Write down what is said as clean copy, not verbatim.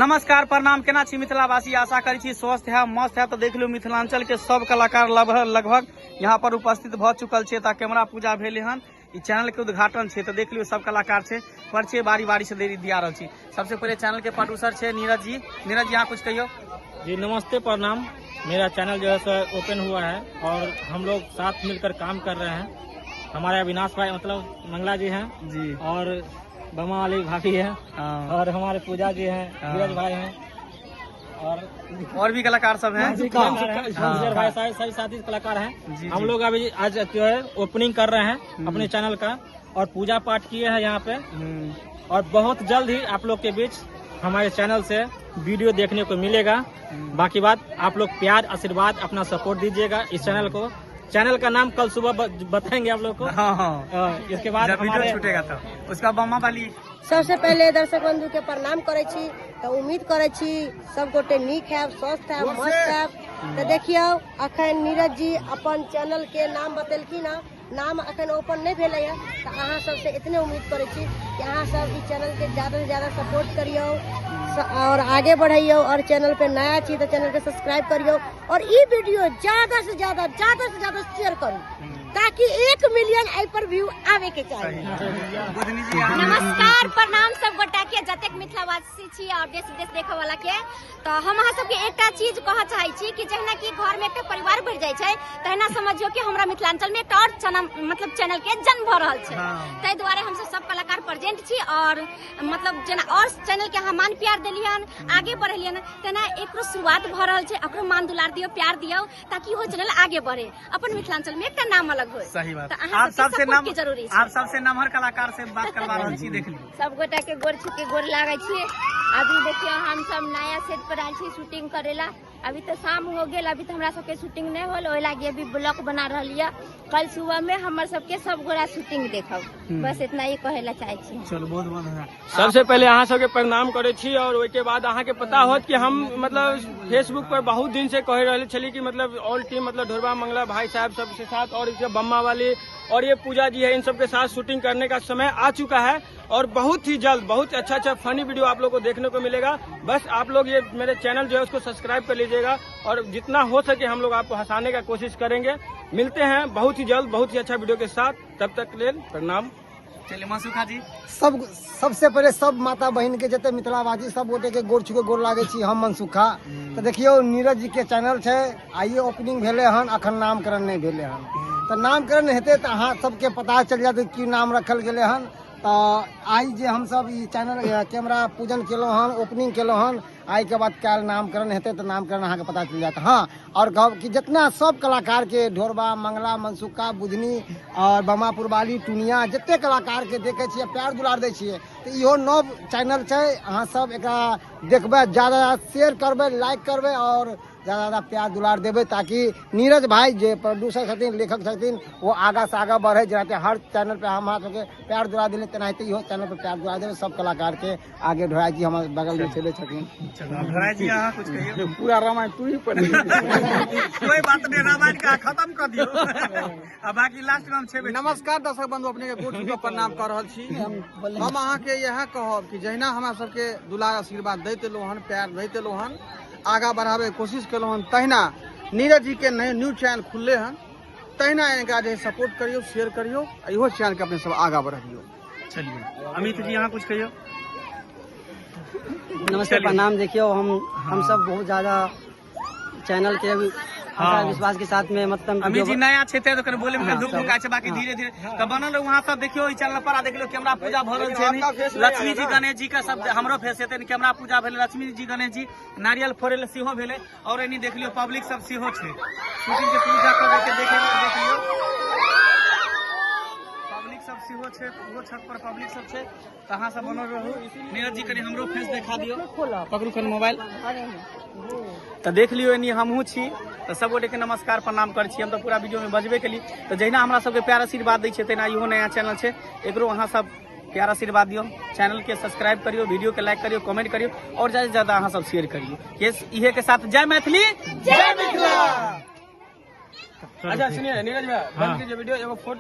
नमस्कार प्रणाम, केना छी मिथिलावासी? आशा करै छी स्वस्थ है, मस्त है। तो देख लियौ मिथिलांचल के सब कलाकार लगभग लगभग यहाँ पर उपस्थित भ चुकल छै। तऽ कैमरा पूजा भेलै हन, ई चैनल के उद्घाटन छै। तऽ देख लियौ सब कलाकार छै, परिचय बारी बारी से दिया रहल छी। सबसे पहिले चैनल के प्रोड्यूसर छै नीरज जी। नीरज जी, अहाँ कुछ कहियौ। जी नमस्ते, प्रणाम। मेरा चैनल जो है सो ओपन हुआ है और हम लोग साथ मिलकर काम कर रहे हैं। हमारे अविनाश भाई मतलब मंगला जी हैं और बमा वाली भाभी है और हमारे पूजा जी हैं, धीरज भाई हैं और भी कलाकार सब हैं। हैं। भाई सारे सभी साथी कलाकार हैं। हम लोग अभी आज जो है ओपनिंग कर रहे हैं अपने चैनल का और पूजा पाठ किए हैं यहाँ पे और बहुत जल्द ही आप लोग के बीच हमारे चैनल से वीडियो देखने को मिलेगा। बाकी बात आप लोग प्यार आशीर्वाद अपना सपोर्ट दीजिएगा इस चैनल को। चैनल का नाम कल सुबह बताएंगे आप लोग को। हाँ हाँ इसके बाद जब वीडियो हमारे छूटेगा तो उसका बमा वाली। सबसे पहले दर्शक बंधु के प्रणाम करै छी। तऽ उम्मीद करै छी सब गोटे नीक हैब, स्वस्थ हैब, मस्त हैब। तऽ देखियौ अखन नीरज जी अपन चैनल के नाम बतेलखिन हँ, नाम अखन ओपन नहि भेलै हँ। तऽ अहाँ सबसे इतने उम्मीद करै छी कि अहाँ सब ई चैनल के ज्यादा से ज्यादा सपोर्ट करियौ और आगे बढ़ैयौ। और चैनल पे नया छी तऽ चैनल के सब्सक्राइब करियौ और ई वीडियो ज्यादा से ज्यादा शेयर करू ताकि 1 मिलियन एहि पर व्यू आवे के चाही। बुधनी जी, अहाँ। नमस्कार, प्रणाम सब गोटा के, जतेक मिथिलावासी छी और देश विदेश देखऽ वाला के। तऽ हम अहाँ सबके एकटा चीज कहऽ चाहै छी कि जहिना कि घर में एकटा परिवार बढ़ि जाइ छै, तहिना समझियौ कि हमरा मिथिलांचल में एकटा और चैनल, मतलब चैनल के जन्म भऽ रहल छै। ताहि दुआरे हमसब सब कलाकार प्रेजेंट छी और मतलब जेना और चैनल के अहाँ मान प्यार देलियन, आगे बढ़ेलियन, तेना एकरो शुरुआत भऽ रहल छै। एकरो मान दुलार दियौ, प्यार दियौ ताकि इहो चैनल आगे बढ़े, अपन मिथिलांचल में एकटा नाम अलग होय। सही बात। तऽ अहाँ आप सबके सबसे सपोर्ट नाम के जरूरी छै। आप सबसे नमहर कलाकार से बात करवा रहल छी, देख लियौ। सब गोटा के गोर छू के गोर लागै छी। अभी देखियौ, हम सब नया सेट पर आयल छी शूटिंग करेला। अभी तऽ शाम हो गेल, अभी तऽ हमरा सबके शूटिंग नहि होल, ओहि लागी अभी ब्लॉग बना रहल यऽ। कल सुबह में हमर सबके सब गोरा शूटिंग देखब। बस इतना ही कहे ला चाहे छी। चलू, बहुत बहुत धन्यवाद। सबसे पहले अहाँ सबके प्रणाम करै छी और ओहिके बाद अहाँके पता होत कि हम मतलब फेसबुक पर बहुत दिन से कहि रहल छली कि मतलब ऑल टीम, मतलब ढोरबा मंगला भाई साहब सबके साथ और इसके बम्मा वाली और ये पूजा जी है, इन सबके साथ शूटिंग करने का समय आ चुका है और बहुत ही जल्द बहुत अच्छा अच्छा फनी वीडियो आप लोग को देखने को मिलेगा। बस आप लोग ये मेरे चैनल जो है उसको सब्सक्राइब कर लीजिएगा और जितना हो सके हम लोग आपको हंसाने का कोशिश करेंगे। मिलते हैं बहुत ही जल्द बहुत ही अच्छा वीडियो के साथ, तब तक के लिए प्रणाम। चलिए, मनसुखा जी। सब सबसे पहिले सब माता बहिन के, जते मिथिलावासी सब गोटे के गोर छुके गोर लागै छी। हम मनसुखा। तऽ देखियौ, नीरज जी के चैनल छै, आइए ओपनिंग भेलै हन, अखन नामकरण नहि भेलै हन। तऽ नामकरण हेतै तऽ अहाँ सबके पता चलि जायत की नाम रखल गेलै हन। तऽ आइ जे हमसब ई चैनल कैमरा पूजन केलहुँ हन, ओपनिंग केलहुँ हन, आइके बाद काल्हि नामकरण हेतै तऽ नामकरण अहाँके पता चलि जायत। हँ, आओर कहब कि जितना सब कलाकारके, ढोरबा, मंगला, मनसुखा, बुधनी और बमापुर वाली, टुनिया, जते कलाकारके देखै छियै, प्यार दुलार दै छियै, तऽ इहो नव चैनल छै। अहाँ सब एकरा देखबै, ज्यादा शेयर करबै, लाइक करबै और ज्यादा ज्यादा प्यार दुलार देबै ताकि नीरज भाई जे प्रोड्यूसर छथिन, लेखक छथिन, वो आगा से आगा बढ़े। जेनाहिते हर चैनल पे हम अहाँ सबके प्यार दुलार देले, तेनाहिते इहो चैनल पे प्यार दुलार देबै। सब कलाकार के आगे ढोराई जी हमर बगल में छेबे छथिन। चलो, ढोराई जी, अहाँ कुछ कहियौ। पूरा रामायण तू ही पढ़। कोई बात नहीं, रामायण का खत्म कर दियो आ बाकी लास्ट में हम छेबे। नमस्कार दर्शक बंधु, अपने के गोर छू प्रणाम कर रहल छी। हम अहाँके इएह कहब कि जहिना हमरा सबके दुलार आशीर्वाद दैत एलहुँ हन, प्यार दैत एलहुँ हन, आगाँ बढ़ाबे के कोशिश केलहुँ हन, तहिना नीरज जी के नए न्यूज चैनल खुलले हन, तहिना इनका जे सपोर्ट करियौ, शेयर करियौ आ इहो चैनल के अपने सब आगाँ बढ़बियौ। चलिए, अमित जी, अहाँ कुछ कहियौ। नमस्ते। चलिए। प्रणाम। देखियो, हम सब बहुत ज्यादा चैनल के अभी आशा विश्वास के साथ में मतलब अमित जी नया छै ते तो बोले में धुक धुक छै, बाकी धीरे धीरे तऽ बनल रहू। अहाँ सब देखियौ ई चैनल पर आ देखियौ कैमरा पूजा भऽ रहल छै। लक्ष्मी जी, गणेश जी के सब हमरो फेस हेतै। कैमरा पूजा भेलै, लक्ष्मी जी, गणेश जी नारियल फोड़े ले सेहो भेलै और एनी देख लियौ पब्लिक सब सेहो छै। शूटिंग के पूजा कर के देख देख लियौ, पब्लिक सब सेहो छै। ओहो छत पर पब्लिक सब छै। तऽ अहाँ सब बनल रहू। नीरज जी, कनि हमरो फेस देखा दियौ, पकड़ू कनि मोबाइल। तऽ देख लियौ, एनी हमहूँ छी। तऽ सब गोटे के नमस्कार, प्रणाम करै छी। हम तऽ पूरा वीडियो में बजबे केली। तऽ जहिना हमरा सबके प्यार आशीर्वाद दै छै, तहिना इहो नया चैनल छै, एकरो अहाँ सब प्यार आशीर्वाद दियौ। चैनल के सब्सक्राइब करियौ, वीडियो के लाइक करियौ, कमेंट करियौ और ज्यादा से ज्यादा अहाँ सब शेयर करियौ। यस, इहे के साथ जय मैथिली, जय मिथिला। अच्छा सुनिए नीरज भैया, बंद कीजिए वीडियो, एगो फोटो।